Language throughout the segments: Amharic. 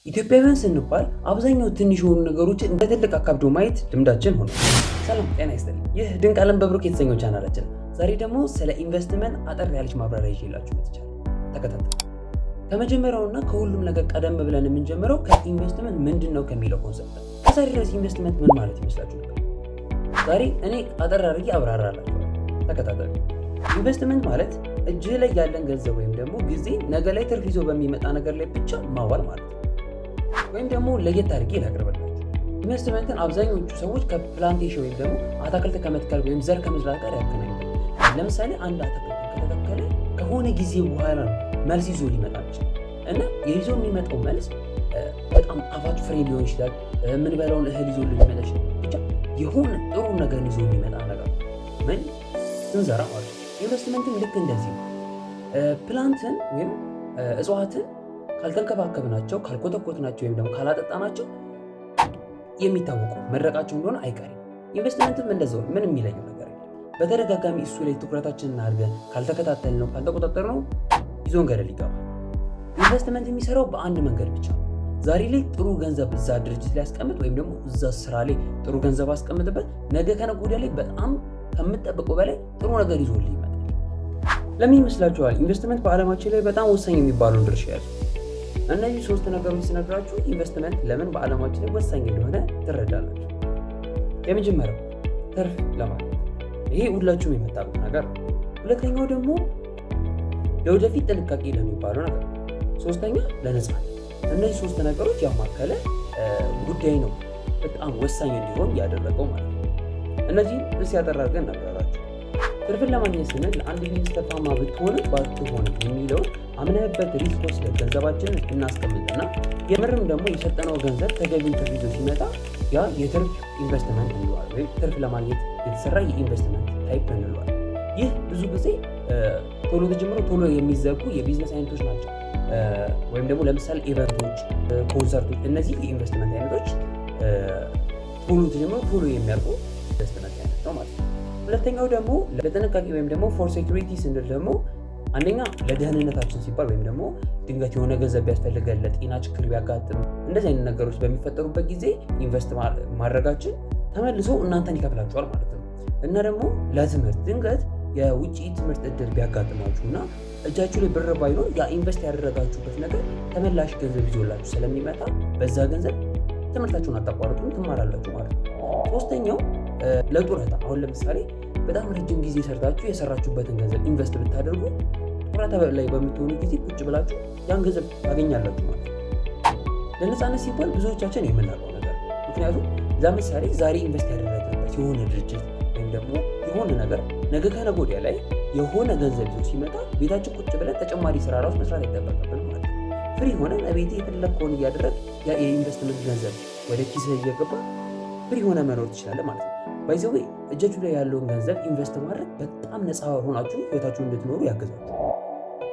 ኢትዮጵያውያን ስንባል አብዛኛው ትንሽ የሆኑ ነገሮችን እንደ ትልቅ አካብዶ ማየት ልምዳችን ሆኗል። ሰላም ጤና ይስጥልኝ። ይህ ድንቅ ዓለም በብሩክ የተሰኘው ቻናላችን ነው። ዛሬ ደግሞ ስለ ኢንቨስትመንት አጠር ያለች ማብራሪያ ይዤላችሁ መጥቻለሁ። ተከታተሉ። ከመጀመሪያውና ከሁሉም ነገር ቀደም ብለን የምንጀምረው ከኢንቨስትመንት ምንድን ነው ከሚለው concept ነው። ከዛሬ ድረስ ኢንቨስትመንት ምን ማለት ይመስላችሁ ነበር? ዛሬ እኔ አጠር አድርጌ አብራራላችኋለሁ። ተከታተሉ። ኢንቨስትመንት ማለት እጅህ ላይ ያለን ገንዘብ ወይም ደግሞ ጊዜ ነገ ላይ ትርፍ ይዞ በሚመጣ ነገር ላይ ብቻ ማዋል ማለት ነው። ወይም ደግሞ ለየት አድርጌ ላቅርብላችሁ። ኢንቨስትመንትን አብዛኞቹ ሰዎች ከ plantation ወይም ደግሞ አታክልት ከመትከል ወይም ዘር ከመዝራት ጋር ያገናኙታል። ለምሳሌ አንድ አታክልት ከተተከለ ከሆነ ጊዜ በኋላ ነው መልስ ይዞ ሊመጣ ይችላል እና ይዞ የሚመጣው መልስ በጣም ጣፋጭ ፍሬ ሊሆን ይችላል። የምንበላውን እህል ይዞ ሊመጣ ይችላል። ብቻ የሆነ ጥሩ ነገር ይዞ የሚመጣ ነገር ምን ስንዘራ ማለት ነው። ኢንቨስትመንትን ልክ እንደዚህ ነው። Plant ን ወይም እጽዋትን ካልተንከባከብናቸው፣ ካልኮተኮትናቸው ወይም ደግሞ ካላጠጣናቸው የሚታወቁ መድረቃቸው እንደሆነ አይቀርም። ኢንቨስትመንትም እንደዛው ምንም የሚለየው ነገር የለም። በተደጋጋሚ እሱ ላይ ትኩረታችንን አድርገን ካልተከታተልነው፣ ካልተቆጣጠርነው ይዞን ገደል ይገባል። ኢንቨስትመንት የሚሰራው በአንድ መንገድ ብቻ ነው። ዛሬ ላይ ጥሩ ገንዘብ እዛ ድርጅት ላይ አስቀምጥ ወይም ደግሞ እዛ ስራ ላይ ጥሩ ገንዘብ አስቀምጥበት፣ ነገ ከነገ ወዲያ ላይ በጣም ከምጠብቀው በላይ ጥሩ ነገር ይዞልህ ይመጣል። ለምን ይመስላችኋል ኢንቨስትመንት በዓለማችን ላይ በጣም ወሳኝ የሚባለውን ድርሻ ያዘው? እነዚህ ሶስት ነገሮች ስነግራችሁ ኢንቨስትመንት ለምን በዓለማችን ላይ ወሳኝ እንደሆነ ትረዳላችሁ። የመጀመሪያው ትርፍ ለማግኘት፣ ይሄ ሁላችሁም የምታውቁት ነገር ነው። ሁለተኛው ደግሞ ለወደፊት ጥንቃቄ ለሚባለው ነገር፣ ሶስተኛ ለነፃነት። እነዚህ ሶስት ነገሮች ያማከለ ጉዳይ ነው በጣም ወሳኝ እንዲሆን ያደረገው ማለት ነው። እነዚህ እስ ያጠራ አድርገን እናብራራቸው። ትርፍን ለማግኘት ስንል ለአንድ ቢዝነስ ትርፋማ ብትሆንም ባትሆንም የሚለውን አምነህበት risk ወስደን ገንዘባችንን እናስቀምጥና የምርም ደግሞ የሰጠነው ገንዘብ ተገቢውን ትርፍ ይዞ ሲመጣ ያ የትርፍ ኢንቨስትመንት እንለዋለን፣ ወይም ትርፍ ለማግኘት የተሰራ የኢንቨስትመንት type እንለዋለን። ይህ ብዙ ጊዜ ቶሎ ተጀምሮ ቶሎ የሚዘጉ የቢዝነስ አይነቶች ናቸው። ወይም ደግሞ ለምሳሌ event ኦች፣ ኮንሰርቶች፣ እነዚህ የኢንቨስትመንት አይነቶች ቶሎ ተጀምሮ ቶሎ የሚያልቁ ኢንቨስትመንት አይነት ነው ማለት ነው። ሁለተኛው ደግሞ ለጥንቃቄ ወይም ደግሞ for security ስንል ደግሞ አንደኛ ለደህንነታችን ሲባል ወይም ደግሞ ድንገት የሆነ ገንዘብ ቢያስፈልገን፣ ለጤና ችግር ቢያጋጥም፣ እንደዚህ አይነት ነገሮች በሚፈጠሩበት ጊዜ invest ማድረጋችን ተመልሶ እናንተን ይከፍላችኋል ማለት ነው። እና ደግሞ ለትምህርት፣ ድንገት የውጭ ትምህርት እድል ቢያጋጥማችሁ እና እጃችሁ ላይ ብር ባይኖር ያ invest ያደረጋችሁበት ነገር ተመላሽ ገንዘብ ይዞላችሁ ስለሚመጣ በዛ ገንዘብ ትምህርታችሁን አታቋርጡም፣ ትማራላችሁ ማለት ነው። ሶስተኛው ለጡረታ፣ አሁን ለምሳሌ በጣም ረጅም ጊዜ ሰርታችሁ የሰራችሁበትን ገንዘብ invest ብታደርጉ ጡረታ ላይ በምትሆኑ ጊዜ ቁጭ ብላችሁ ያን ገንዘብ ታገኛላችሁ ማለት ነው። ለነፃነት ሲባል ብዙዎቻችን የምናውቀው ነገር፣ ምክንያቱም ለምሳሌ ዛሬ invest ያደረግንበት የሆነ ድርጅት ወይም ደግሞ የሆነ ነገር ነገ ከነገ ወዲያ ላይ የሆነ ገንዘብ ይዞ ሲመጣ ቤታችን ቁጭ ብለን ተጨማሪ ስራ ራሱ መስራት አይጠበቅብንም ማለት ነው። Free ሆነን ቤት የፈለግከውን እያደረግ ያ የኢንቨስትመንት ገንዘብ ወደ ኪስህ እየገባ free ሆነህ መኖር ትችላለህ ማለት ነው። By the way፣ እጃችሁ ላይ ያለውን ገንዘብ invest ማድረግ በጣም ነፃ ሆናችሁ ህይወታችሁን እንድትኖሩ ያግዛችሁ።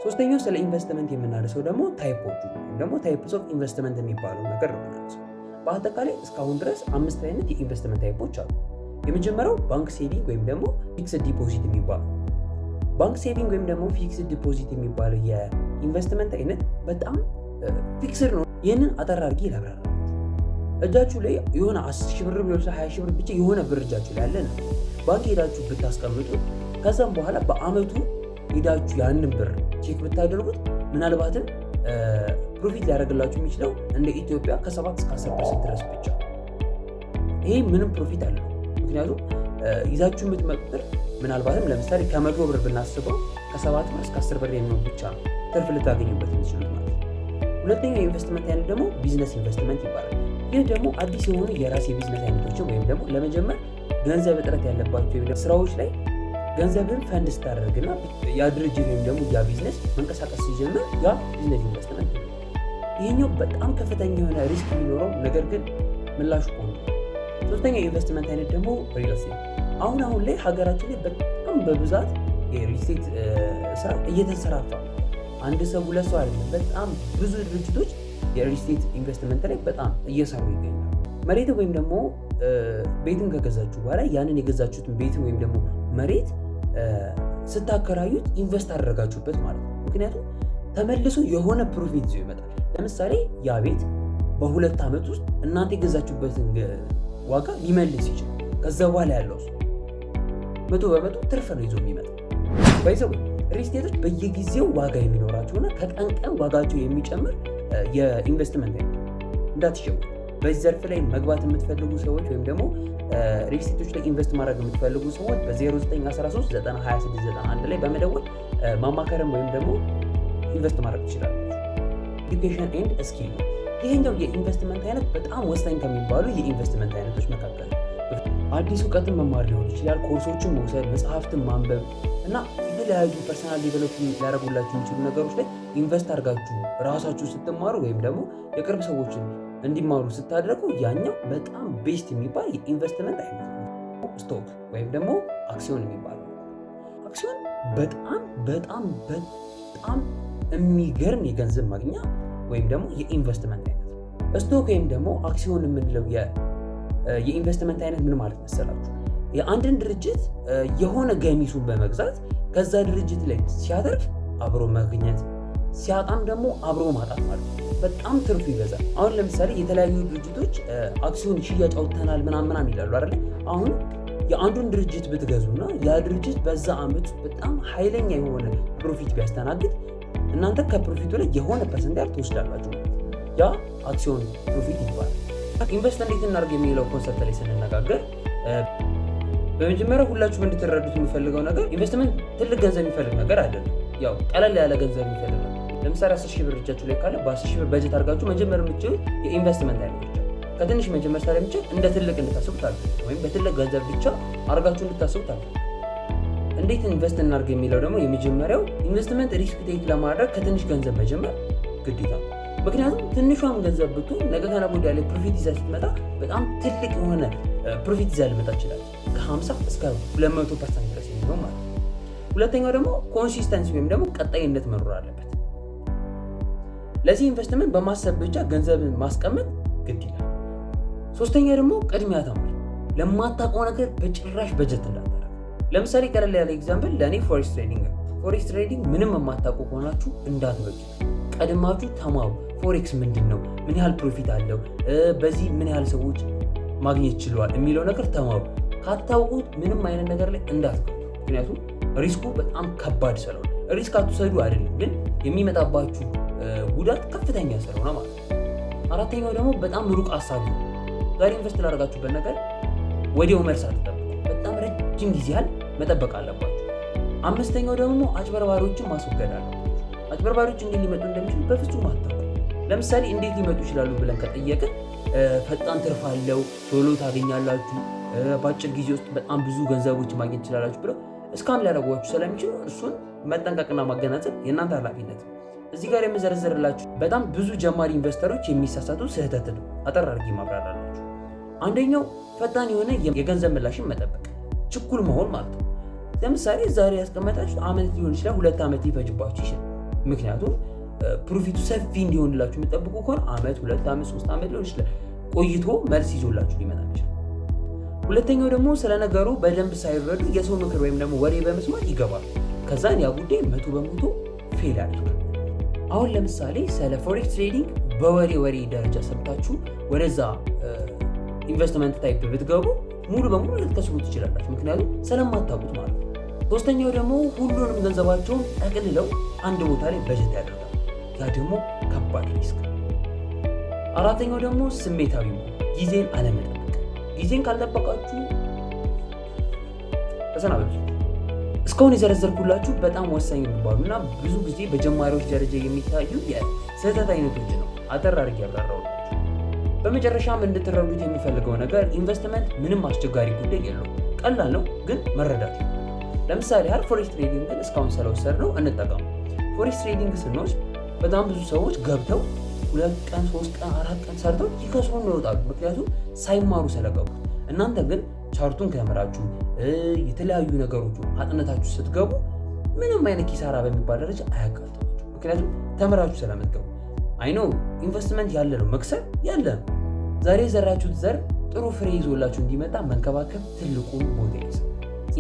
ሶስተኛው ስለ ኢንቨስትመንት የምናነሳው ደግሞ type ኦቹ ወይም ደግሞ types of investment የሚባለው ነገር ነው የምናነሳው። በአጠቃላይ እስካሁን ድረስ አምስት አይነት የኢንቨስትመንት type ኦች አሉ። የመጀመሪያው bank saving ወይም ደግሞ fixed deposit የሚባለው። Bank saving ወይም ደግሞ fixed deposit የሚባለው የኢንቨስትመንት አይነት በጣም fixed ነው። ይህንን አጠር አድርጌ ላብራራላችሁ። እጃችሁ ላይ የሆነ 10,000 ብር ሊሆን ይችላል፣ 20,000 ብር፣ ብቻ የሆነ ብር እጃችሁ ላይ ያለ ነው። ባንክ ሄዳችሁ ብታስቀምጡት ከዛም በኋላ በአመቱ ሄዳችሁ ያንን ብር check ብታደርጉት ምናልባትም profit ሊያደርግላችሁ የሚችለው እንደ ኢትዮጵያ ከ7 እስከ 10% ድረስ ብቻ። ይሄ ምንም profit አለው። ምክንያቱም ይዛችሁ የምትመጡት ብር ምናልባትም ለምሳሌ ከ100 ብር ብናስበው ከ7 ብር እስከ 10 ብር የሚሆን ብቻ ነው ትርፍ ልታገኙበት የምትችሉት ማለት ነው። ሁለተኛው የኢንቨስትመንት አይነት ደግሞ business investment ይባላል። ይህ ደግሞ አዲስ የሆኑ የራስ የቢዝነስ አይነቶችን ወይም ደግሞ ለመጀመር ገንዘብ እጥረት ያለባቸው ወይም ስራዎች ላይ ገንዘብን ፈንድ ስታደርግና ያ ድርጅት ወይም ደግሞ ያ ቢዝነስ መንቀሳቀስ ሲጀምር ያ business investment ነው። ይህኛው በጣም ከፍተኛ የሆነ risk የሚኖረው ነገር ግን ምላሹ ቆንጆ። ሶስተኛው የኢንቨስትመንት አይነት ደግሞ real estate። አሁን አሁን ላይ ሀገራችን ላይ በጣም በብዛት የ real estate ስራ እየተንሰራፋ፣ አንድ ሰው ሁለት ሰው አይደለም፣ በጣም ብዙ ድርጅቶች የ real estate investment ላይ በጣም እየሰሩ ይገኛሉ። መሬት ወይም ደግሞ ቤትን ከገዛችሁ በኋላ ያንን የገዛችሁትን ቤትን ወይም ደግሞ መሬት ስታከራዩት invest አደረጋችሁበት ማለት ነው። ምክንያቱም ተመልሶ የሆነ profit ይዞ ይመጣል። ለምሳሌ ያ ቤት በ2 ዓመት ውስጥ እናንተ የገዛችሁበትን ዋጋ ሊመልስ ይችላል። ከዛ በኋላ ያለው ሰው 100% ትርፍ ነው ይዞ የሚመጣው። By the way፣ real estate ኦች በየጊዜው ዋጋ የሚኖራቸውና ከቀን ቀን ዋጋቸው የሚጨምር የኢንቨስትመንት አይነት፣ እንዳትሸወዱ። በዚህ ዘርፍ ላይ መግባት የምትፈልጉ ሰዎች ወይም ደግሞ real estate ኦች ላይ invest ማድረግ የምትፈልጉ ሰዎች በ0913 92691 ላይ በመደወል ማማከርም ወይም ደግሞ invest ማድረግ ትችላላችሁ። Education and skill ነው። ይሄኛው የኢንቨስትመንት አይነት በጣም ወሳኝ ከሚባሉ የኢንቨስትመንት አይነቶች መካከል ነው። አዲስ እውቀትን መማር ሊሆን ይችላል፣ ኮርሶችን መውሰድ፣ መጽሐፍትን ማንበብ እና የተለያዩ personal development ሊያደርጉላችሁ የሚችሉ ነገሮች ላይ invest አድርጋችሁ ራሳችሁ ስትማሩ ወይም ደግሞ የቅርብ ሰዎችን እንዲማሩ ስታደርጉ ያኛው በጣም best የሚባል የኢንቨስትመንት አይነት ነው። Stock ወይም ደግሞ አክሲዮን የሚባለው፣ አክሲዮን በጣም በጣም በጣም የሚገርም የገንዘብ ማግኛ ወይም ደግሞ የኢንቨስትመንት አይነት ነው። Stock ወይም ደግሞ አክሲዮን የምንለው የኢንቨስትመንት አይነት ምን ማለት መሰላችሁ? የአንድን ድርጅት የሆነ ገሚሱን በመግዛት ከዛ ድርጅት ላይ ሲያተርፍ አብሮ ማግኘት፣ ሲያጣም ደግሞ አብሮ ማጣት ማለት ነው። በጣም ትርፉ ይበዛል። አሁን ለምሳሌ የተለያዩ ድርጅቶች አክሲዮን ሽያጭ አውጥተናል ምናምን ምናምን ይላሉ አይደለ? አሁን የአንዱን ድርጅት ብትገዙና ያ ድርጅት በዛ አመት በጣም ኃይለኛ የሆነ profit ቢያስተናግድ እናንተ ከ profit ኡ ላይ የሆነ percent ያህል ትወስዳላችሁ። ያ አክሲዮን profit ይባላል። Invest እንዴት እናድርግ የሚለው concept ላይ ስንነጋገር በመጀመሪያ ሁላችሁም እንድትረዱት የምፈልገው ነገር ኢንቨስትመንት ትልቅ ገንዘብ የሚፈልግ ነገር አይደለም። ያው ቀለል ያለ ገንዘብ የሚፈልግ ነው። ለምሳሌ 10 ሺህ ብር እጃችሁ ላይ ካለ በ10 ሺህ ብር በጀት አድርጋችሁ መጀመር የምትችሉት የኢንቨስትመንት አይነቶች አሉ። ከትንሽ መጀመር ስለሚቻል እንደ ትልቅ እንድታስቡት አልፈልግም፣ ወይም በትልቅ ገንዘብ ብቻ አድርጋችሁ እንድታስቡት አልፈልግም። እንዴት invest እናድርግ የሚለው ደግሞ የመጀመሪያው ኢንቨስትመንት risk take ለማድረግ ከትንሽ ገንዘብ መጀመር ግዴታ ነው። ምክንያቱም ትንሿም ገንዘብ ብትሆን ነገ ከነገ ወዲያ ላይ profit ይዛ ስትመጣ በጣም ትልቅ የሆነ profit ይዛ ልመጣ ትችላለች። ከ50 እስከ 200% ድረስ የሚሆን ማለት ነው። ሁለተኛው ደግሞ consistency ወይም ደግሞ ቀጣይነት መኖር አለበት። ለዚህ ኢንቨስትመንት በማሰብ ብቻ ገንዘብን ማስቀመጥ ግድ ይላል። ሶስተኛ ደግሞ ቅድሚያ ተማር። ለማታውቀው ነገር በጭራሽ በጀት እንዳታደርግ። ለምሳሌ ቀለል ያለ example ለእኔ forex trading ነው። Forex trading ምንም የማታውቁ ከሆናችሁ እንዳትበጅቱ። ቀድማችሁ ተማሩ። Forex ምንድን ነው? ምን ያህል profit አለው? በዚህ ምን ያህል ሰዎች ማግኘት ችለዋል የሚለው ነገር ተማሩ። ካታውቁት ምንም አይነት ነገር ላይ እንዳትገቡ። ምክንያቱም risk ኡ በጣም ከባድ ስለሆነ፣ risk አትውሰዱ አይደለም፣ ግን የሚመጣባችሁ ጉዳት ከፍተኛ ስለሆነ ማለት ነው። አራተኛው ደግሞ በጣም ሩቅ አሳቢ ነው። ዛሬ invest ላደረጋችሁበት ነገር ወዲያው መልስ አትጠብቁ። በጣም ረጅም ጊዜ ያህል መጠበቅ አለባችሁ። አምስተኛው ደግሞ አጭበርባሪዎችን ማስወገድ አለባችሁ። አጭበርባሪዎች እንዴት ሊመጡ እንደሚችሉ በፍጹም አታውቁም። ለምሳሌ እንዴት ሊመጡ ይችላሉ ብለን ከጠየቅን ፈጣን ትርፍ አለው፣ ቶሎ ታገኛላችሁ፣ በአጭር ጊዜ ውስጥ በጣም ብዙ ገንዘቦች ማግኘት ትችላላችሁ ብለው scam ሊያደርጓችሁ ስለሚችሉ እሱን መጠንቀቅና ማገናዘብ የእናንተ ኃላፊነት ነው። እዚህ ጋር የምዘረዝርላችሁ በጣም ብዙ ጀማሪ investor ኦች የሚሳሳቱ ስህተት ነው። አጠር አድርጌ ማብራራላችሁ። አንደኛው ፈጣን የሆነ የገንዘብ ምላሽን መጠበቅ፣ ችኩል መሆን ማለት ነው። ለምሳሌ ዛሬ ያስቀመጣችሁ አመት ሊሆን ይችላል፣ 2 ዓመት ሊፈጅባችሁ ይችላል። ምክንያቱም profit ኡ ሰፊ እንዲሆንላችሁ የምጠብቁ ከሆነ አመት፣ 2 ዓመት፣ 3 ዓመት ሊሆን ይችላል ቆይቶ መልስ ይዞላችሁ ሊመጣ ይችላል። ሁለተኛው ደግሞ ስለ ነገሩ በደንብ ሳይረዱ የሰው ምክር ወይም ደግሞ ወሬ በመስማት ይገባሉ። ከዛን ያ ጉዳይ 100% fail ያደርጋል። አሁን ለምሳሌ ስለ forex trading በወሬ ወሬ ደረጃ ሰምታችሁ ወደዛ ኢንቨስትመንት type ብትገቡ ሙሉ በሙሉ ልትከስሩ ትችላላችሁ። ምክንያቱም ስለማታውቁት ማለት ነው። ሶስተኛው ደግሞ ሁሉንም ገንዘባቸውን ጠቅልለው አንድ ቦታ ላይ በጀት ያደርጋሉ። ያ ደግሞ ከባድ risk። አራተኛው ደግሞ ስሜታዊ መሆን፣ ጊዜን አለመጠበቅ። ጊዜን ካልጠበቃችሁ ተሰናበቱ። እስካሁን የዘረዘርኩላችሁ በጣም ወሳኝ የሚባሉ እና ብዙ ጊዜ በጀማሪዎች ደረጃ የሚታዩ የስህተት አይነቶች ነው አጠር አድርጌ ያብራራሁላችሁ። በመጨረሻም እንድትረዱት የሚፈልገው ነገር ኢንቨስትመንት ምንም አስቸጋሪ ጉዳይ የለውም። ቀላል ነው፣ ግን መረዳት። ለምሳሌ ያህል forex trading ን እስካሁን ስለወሰድነው እንጠቀሙ። Forex trading ስንወስድ በጣም ብዙ ሰዎች ገብተው 2 ቀን፣ 3 ቀን፣ 4 ቀን ሰርተው ይከስሩና ይወጣሉ። ምክንያቱም ሳይማሩ ስለገቡ። እናንተ ግን chart ኡን ተምራችሁ፣ የተለያዩ ነገሮችን አጥንታችሁ ስትገቡ ምንም አይነት ኪሳራ በሚባል ደረጃ አያጋጥማችሁ። ምክንያቱም ተምራችሁ ስለምትገቡ። I know ኢንቨስትመንት ያለ ነው፣ መክሰር ያለ ነው። ዛሬ የዘራችሁት ዘር ጥሩ ፍሬ ይዞላችሁ እንዲመጣ መንከባከብ ትልቁን ቦታ ይይዛል።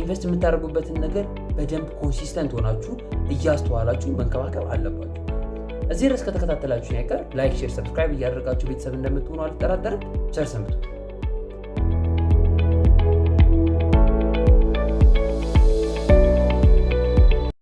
Invest የምታደርጉበትን ነገር በደንብ consistent ሆናችሁ እያስተዋላችሁ መንከባከብ አለባችሁ። እዚህ ድረስ ከተከታተላችሁን ያቀር like፣ share፣ subscribe እያደረጋችሁ ቤተሰብ እንደምትሆኑ አልጠራጠርም። ቸር ሰንብቱ።